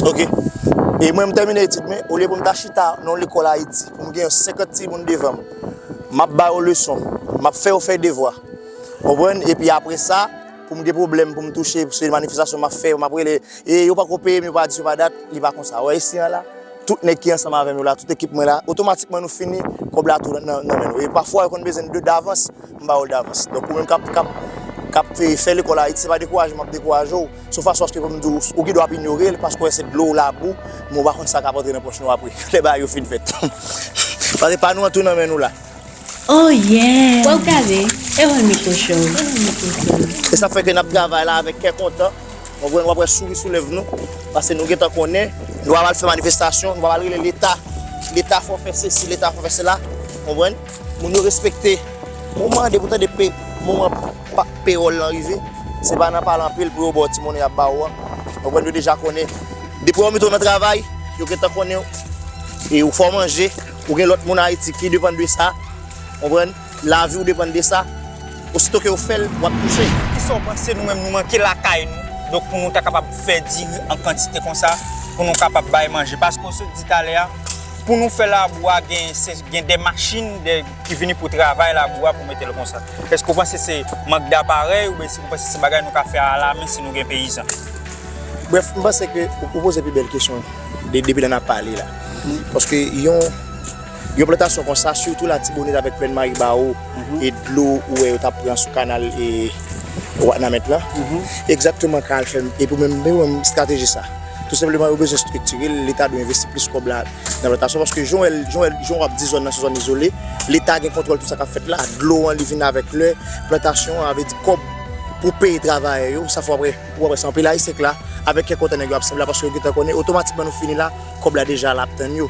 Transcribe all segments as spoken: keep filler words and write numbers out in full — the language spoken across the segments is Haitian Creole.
Ok. E mwen, m tèmine etid mwen, olye pou m ta chita nan yon lekòl Ayiti, pou m gen yon senkant timoun devan m, m ap ba yo leson, m ap fè yo fè devwa. Konprann? Epi apre sa, pou m gen pwoblèm, pou m touche, se manifestasyon m ap fè, m ap rele, e yo pako peye m, yo pa di, yo pa dat, li pa konsa. Wè, isi an la, tout nèg ki ansanm avè m yo la, tout ekip mwen la, otomatikman nou fini, kòb la tou nan, nan men nou. E pafwa, yo konn bezwen de davans, m ba yo l davans. Donk, ou menm k ap, k ap, k ap fè, fè lekòl Ayiti, se pa dekouraje m ap dekouraje w. Se yon fason aske pou m di w, ou gen dwa ap inyore l, paske w wè se dlo, labou, men w pa konn sa k ap antre nan pòch nou apre, lè bagay yo fin fèt. Paske pa nou an tou nan men nou la. Oh yeah! Wè w kale, e wè l mikwo cho. E sa fè ke n ap travay la avèk kè kontan. Konprann, w ap wè souri sou lèv nou, paske nou gentan konnen, nou ap al fè manifestasyon, nou ap al rele Leta, Leta fò fè sesi, Leta fò fè sela, konprann? Moun yo respekte. Moman, depi w tande pe, moman pa, peyòl lan rive, se pa nan pale anpil pou yo ba w ti monnen y ap ba ou an. Konprann, yo deja konnen. Depi w mete w nan travay, yo gentan konnen e ou fò manje, ou gen lòt moun Ayiti ki depann de sa. Konprann? Lavi w depann de sa. Osito ke w fè l, w ap touche. Kisa w panse nou menm nou manke lakay nou? Donk pou nou ta kapab fè diri an kantite konsa, pou nou kapab bay manje. Paske w sot di talè a, pou nou fè labou a, gen, se, gen de machin de, ki vini pou travay labou a, pou mete l konsa. Èske w panse se mank daparèy, oubyen si w panse se bagay nou ka fè alamen si nou gen peyizan? Brèf, m panse ke ou, ou poze pi bèl kesyon de, depi lè n ap pale la. Paske yon, yon plantasyon konsa, sitou Latibonit avèk Plèn Maribawo, e dlo ou wè yo t ap pran sou kanal e Wanament lan, egzakteman ka al fè, epi menm, menm, menm estrateji sa. Tou senpleman, yo bezwen estriktire l, Leta dwe envesti plis kòb la nan plantasyon, paske jan w wè, jan w wè, jan w ap di zòn nan se zòn izole, Leta gen kontwòl tout sa k ap fèt la, dlo an, li vin avèk lè, plantasyon an, vle di kòb pou peye travayè yo, sa fè w ap wè, w ap wè se anpil Ayisyen k la, avèk kè kontan nèg yo ap sanble la, paske yo gentan konnen, otomatikman nou fini la, kòb la deja la ap tann yo.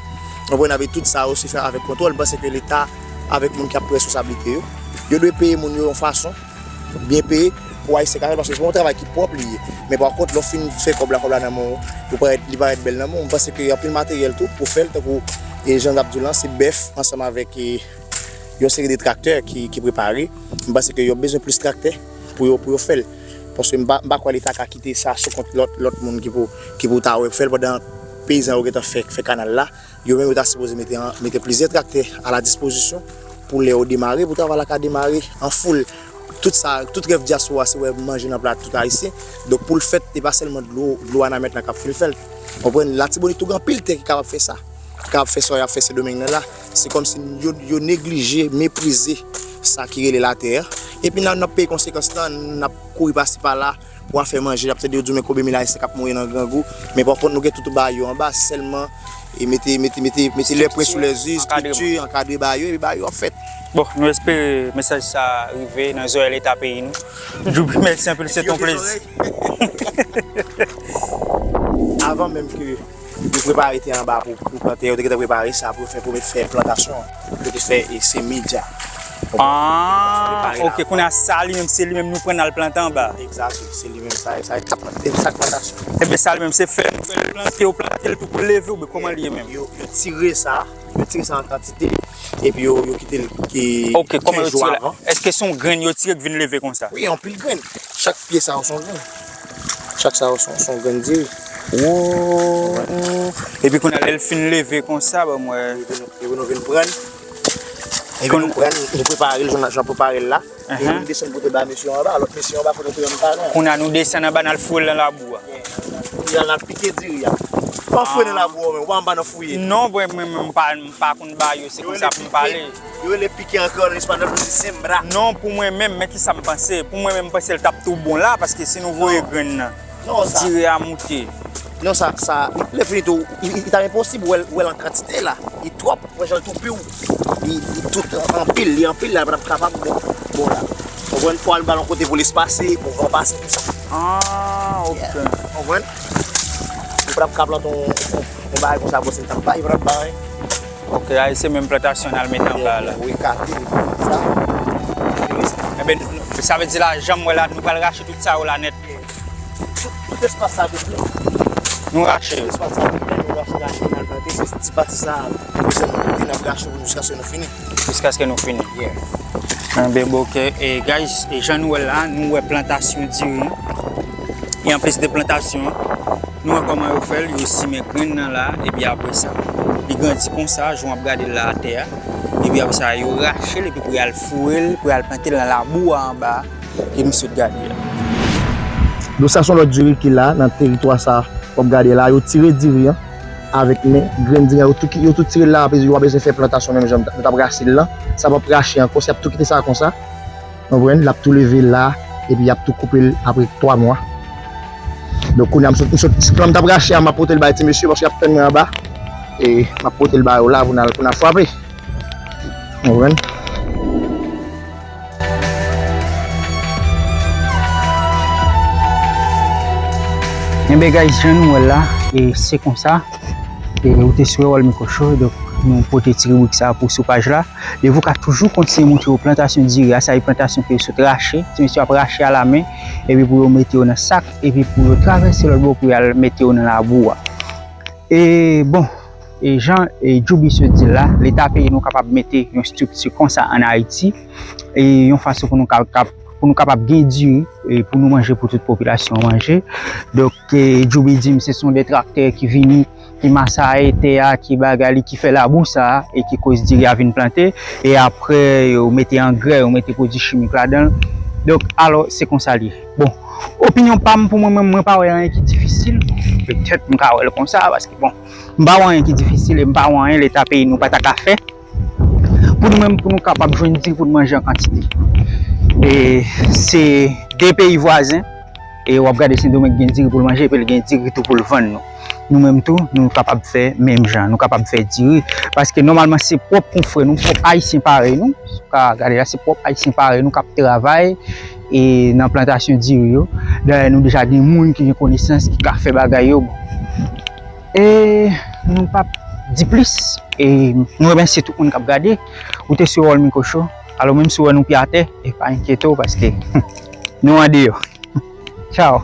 Konprann, avèk tout sa yo, se fè avèk kontwòl, m panse ke Leta, avèk moun k ap pran responsablite yo, yo dwe peye moun yo yon fason, byen peye pou Ayisyen ka fè l, paske se pa yon travay ki pwòp li ye. Men pa kont, lè w fin fè kòb la, kòb la nan men w, ou parèt, li parèt bèl nan men w. M panse ke anpil materyèl tou pou fè l, tankou, e jan n ap di w lan, se bèf ansanm avèk, e, yon seri de traktè ki, ki prepare. M panse ke yo bezwen plis traktè pou yo, pou yo fè l. Paske m pa, m pa kwè Leta ka kite sa sou kont lòt, lòt moun ki pou, ki pou ta wè fè l pandan peyizan yo gentan fè, fè kanal la. Yo menm yo ta sipoze mete an, mete plizyè traktè a la dispozisyon pou lè yo demare, pou travay la ka demare an foul. Tout sa, tout rèv dyaspora se wè manje nan pla tout Ayisyen. Donk pou l fèt, e pa sèlman dlo, dlo Wanament lan k ap fin fè l. Konprann? Latibonit tou gen anpil tè ki kapab fè sa. Ki kapab fè sa y ap fè Sendomeng nan la. Se kòmsi yo, yo neglije, meprize sa ki rele latè a. Epi n ap, n ap peye konsekans lan, n ap kouri pase pa la, pou afè manje, n ap tande yo di w men konbyen mil Ayisyen k ap mouri nan grangou. Men pa kont, nou gen tout bayo anba, se sèlman e mete, mete, mete, mete lè pwen sou lèzi, estrikti, ankadre bayo, epi bayo ap fèt. Bon, nou espere mesaj sa rive nan zòrèy Leta peyi nou. Djoubri, mèsi anpil, se t on plezi. Avan menm ke yo prepare tè anba pou, pou plante, yo te gentan prepare sa pou yo fè, pou yo fè plantasyon an. Yo te fè, e, semi dja. Ah, ok, kounye a sa li menm, se li menm nou pran al plante anba. Egzakte, se li menm sa, sa, sa k plantasyon. Ebyen sa li menm se fè, nou fè l plante, yo plante l tou pou l leve oubyen kòman li ye menm? Yo, yo tire sa, yo tire sa an kantite, epi yo, yo kite l kenz jou avan. Ok, kòman yo tire la? Èske se yon grenn yo tire k vin leve konsa? Wi, anpil grenn. Chak pye sa yo se yon grenn. Chak sa yo se yon, se yon grenn diri. Wo! Epi kounye a lè l fin leve konsa, ban m wè. Epi nou, epi nou vin pran l. Epi nou pran l, nou prepare l, jan, jan prepare l la. Epi nou desann pote ba mesye yo anba, lòt mesye yo anba kote pou yo menm pa non. Kounye a nou desann anba, n al foure l nan labou a. Kounye a n al pike diri a. Pa foure nan labou a, men ou pa anba nan fouye. Non, mwen, mwen, mwen, m pa, m pa konn ba yo, se konsa pou m pale. Yo rele pike an kreyòl, an espanyòl, yo di sembra. Non, pou mwen menm, men kisa m panse? Pou mwen menm, m panse l t ap tou bon la, paske si nou voye grenn nan, diri a moute. Non, sa, sa, lè fini tou, li, li ta enposib wè l, wè l an kantite la. Li twòp, wè jan l toupi w. Li, li tout anpil, li anpil la, li pa t ap kapab bon, bon la. Konprann? Fò al ba l yon kote pou l espase, pou van pase, tou sa. Ah, ok. Konprann? Li pa t ap ka plante yon, yon, yon bagay konsa, bon, se l t ap bay, li pa t ap bay. Ok, a, se menm plantasyon n al mete anba la. Wi, kate, sa. Ebyen, sa vle di la, jan m wè la, nou pral rache tout sa yo la nèt. Tout, tout espas sa te plen. Nou rache. Tout espas sa te plen, nou rache, rache, n al plante. Se ti pati sa, nou sèlman plante, n ap rache pou jiskaske nou fini. Jiskaske nou fini. Yeah. Enben, bon, ok. E, guys, e jan nou wè la, nou wè plantasyon diri. E anplis de plantasyon, Nou wè kòman yo fè l, yo simen grenn nan la, epi apre sa, li grandi konsa, jan w ap gade l la atè a. Epi apre sa, yo rache l, epi pou y al foure l, pou y al plante l nan labou a anba a, ke nou sot gade a. Donk sa se yon lòt diri ki la, nan teritwa sa, w ap gade la, yo tire diri an avèk men, grenn diri an, yo tou, yo tou tire l la, apre yo pa bezwen fè plantasyon menm jan nou t ap rache l lan, sa p ap rache ankò, se y ap tou kite sa konsa. Konprann? L ap tou leve la, epi y ap tou koupe l apre twa mwa. Donk, kounye a, m sot, m sot, ti plan m t ap rache a, m ap pote l bay ti mesye, paske y ap tann mwen anba. E m ap pote l ba yo la, pou n al, pou n al frape. Konprann? Enben, guys, jan nou wè l la, e se konsa. E ou te sou Erol Mikocho, donk nou pote ti ribrik sa pou sou paj la. Depi w ka toujou kontinye montre yo plantasyon diri a, sa e plantasyon ke yo sot rache. Ti mesye ap rache a lamen, epi pou yo mete yo nan sak, epi pou yo travèse lòt bò pou y al mete yo nan labou a. E bon, e jan e Djoubi sot di l la, Leta peyi nou kapab mete yon estrikti konsa ann Ayiti, e yon fason pou nou ka, ka, pou nou kapab gen diri, e pou nou manje, pou tout popilasyon an manje. Donk, e, Djoubi di m se son de traktè ki vini, ki masaye tè a, ki bagay li, ki fè labou sa a, e ki koz diri a vin plante. E apre, yo mete angrè, yo mete pwodui chimik ladan l. Donk, alò, se konsa li ye. Bon, opinyon pa m, pou mwen menm, mwen pa wè anyen ki difisil. Petèt m ka wè l konsa, paske, bon, m pa wè anyen ki difisil e m pa wè anyen Leta peyi nou pa ta ka fè. Pou nou menm, pou nou kapab jwenn diri pou nou manje an kantite. E se de peyi vwazen, e w ap gade Sendomeng gen diri pou l manje, epi l gen diri tou pou l vann nou. Nou menm tou, nou kapab fè menm jan, nou kapab fè diri. Paske nòmalman, se pwòp konfrè nou, pwòp Ayisyen parèy nou, sa w ka gade la, se pwòp Ayisyen parèy nou k ap travay e nan plantasyon diri yo. Dayè, nou deja gen moun ki gen konesans, ki ka fè bagay yo. Bon. E nou p ap di plis. E nou remèsye tout moun k ap gade. Ou te sou Erol Mikocho. Alò, menm si w wè nou pye atè, e pa enkyete w, paske nou andeyò. Tchao.